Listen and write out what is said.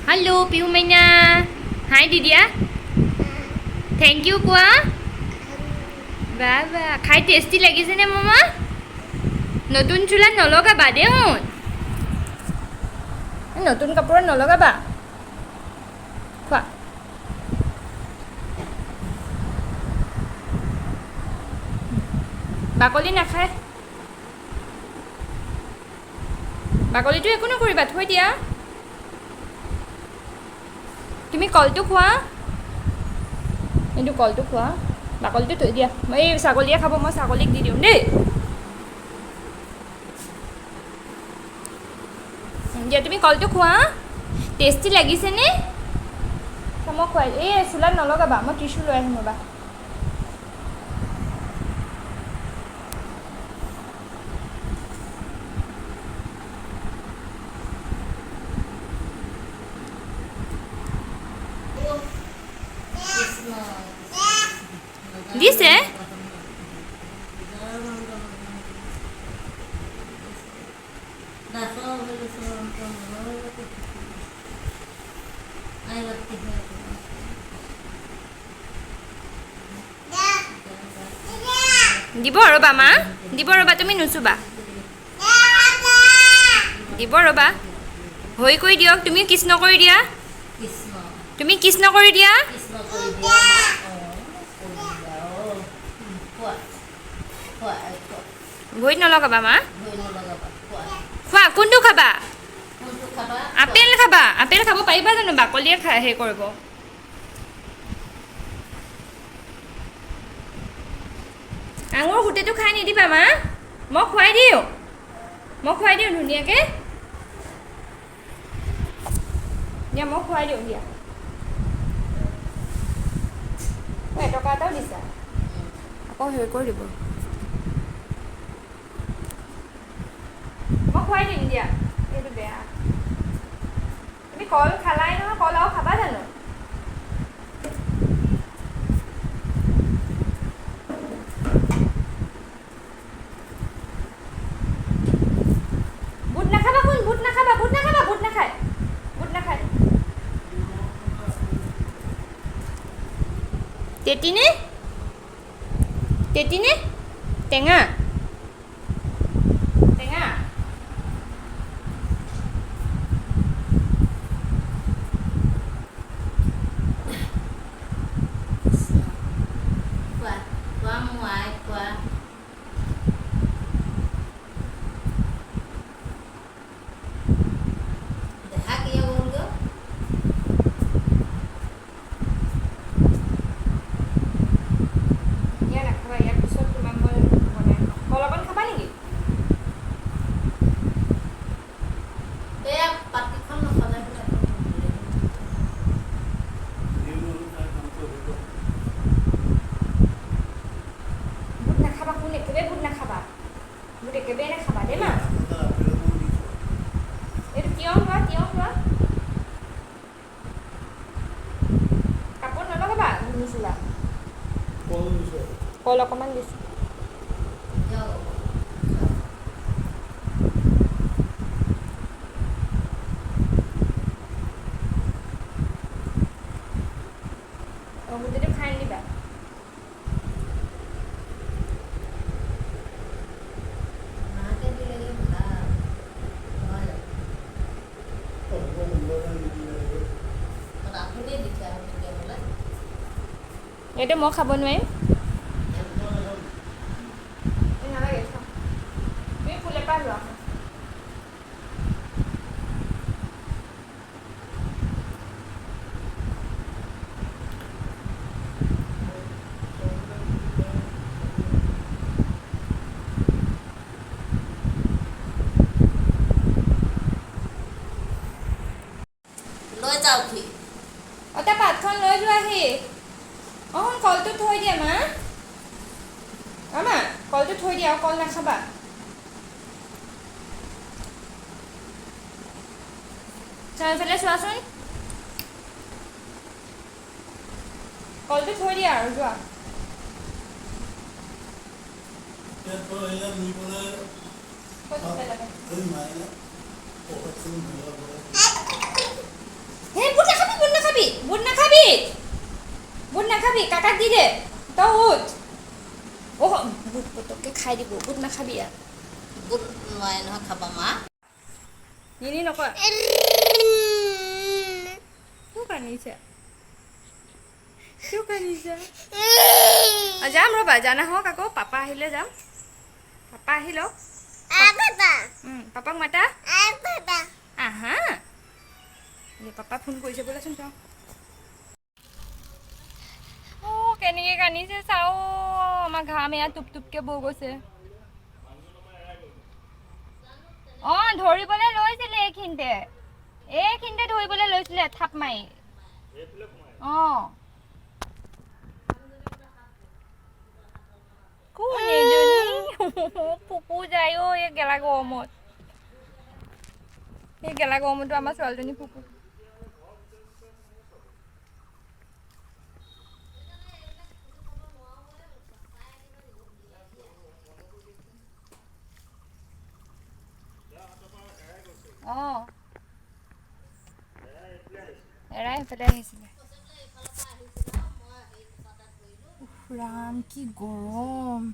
Hello' Pihu মাইনা, হাই দি দিয়া, thank U কোৱা। বা বা, খাই টেষ্টি লাগিছেনে মামা? নতুন চোলাত নলগাবা দেই শুন, নতুন কাপোৰত নলগাবা। খোৱা। বাকলি নাখায়, বাকলিটো একো নকৰিবা, থৈ দিয়া। তুমি কলটো খোৱা, এইটো কলটো খোৱা, বাকলিটো থৈ দিয়া। এই ছাগলীয়ে খাব, মই ছাগলীক দি দিওঁ দেই। দিয়া, তুমি কলটো খোৱা। টেষ্টি লাগিছেনে? মই খুৱাই, এই চোলাত নলগাবা, মই টিচু লৈ আহিম ৰ'বা। দিছে। দিব ৰ'বা মা, দিব ৰ'বা, তুমি নুচুবা, দিব ৰ'বা। হৈ কৰি দিয়ক, তুমি কৃষ্ণ কৰি দিয়া, তুমি কৃষ্ণ কৰি দিয়া। ভৰিত নলগাবা মা। খোৱা, কোনটো খাবা? আপেল খাবা? আপেল খাব পাৰিবা জানো? বাকলিয়ে খাই সেই কৰিব। আঙুৰ গোটেইটো খাই নিদিবা মা, মই খুৱাই দিওঁ, মই খুৱাই দিওঁ ধুনীয়াকৈ। দিয়া, মই খুৱাই দিওঁ দিয়া। এটকা এটাও দিছা আকৌ, হেৰি কৰি দিব, মই খুৱাই দিম দিয়া। এইটো বেয়া। তুমি কল খালাই নহয়, কল আৰু খাবা জানো? বুট নাখাবা শুন, বুট নাখাবা, বুট নাখাবা, বুট নাখায়, বুট নাখায়। তেতিনে, তেতিনে, টেঙা টেঙা। ইয়াৰ নাখাবা, ইয়াৰ পিছত তোমাক মই বনাই খুৱাম। কল অকণ খাবা নেকি? বুট নাখাবা শুন, একেবাৰে বুট নাখাবা, বুট একেবাৰে নাখাবা দেই মা। এইটো তিয়হ লোৱা, তিয়হ লোৱা। কাপোৰ নলগাবা নুচুলা। কল অকণমান দিছোঁ। অঁ, গোটেইটো খাই নিদিবা। এইটো মই খাব নোৱাৰিম। নালাগে, তুমি ফুল এপাহ লোৱা। লৈ যাওকহি। অঁ, তাৰ পাতখন লৈ যোৱাহি। অঁ, কলটো থৈ দিয়া মা। অঁ মা, কলটো থৈ দিয়া, আৰু কল নাখাবা। চাৰিওফালে চোৱাচোন, কলটো থৈ দিয়া আৰু যোৱা। ক'ত পেলাবা? হে বুট নাখাবি, কাকাক দি দে। তই উঠ। অ' বুট পটককৈ খাই দিব, বুট নাখাবি আৰু। বুট নোৱাৰে নহয় খাব মা। নিনি নকৰা। কিয় কান্দিছা? কিয় কান্দিছা? যাম ৰ'বা, জানা হওক আকৌ পাপা আহিলে যাম। পাপা আহি লওক। পাপাক মাতা। আহা, এই পাপা ফোন কৰিছে। বোলাচোন, চাওঁ। অ' কেনেকৈ কান্দিছে চাওঁ। আমাৰ ঘাম এয়া টোপ টোপকৈ বৈ গৈছে। অঁ, ধৰিবলৈ লৈছিলে এইখিনিতে, এইখিনিতে ধৰিবলৈ লৈছিলে থাপ মাৰি। অঁ, কোন এইজনী? ফুপু যায় অ' এই গেলা গৰমত, এই গেলা গৰমতো আমাৰ ছোৱালীজনী ফুপু। অঁ, এৰাই সেইফালে আহিছিলে। উফ ৰাম, কি গৰম!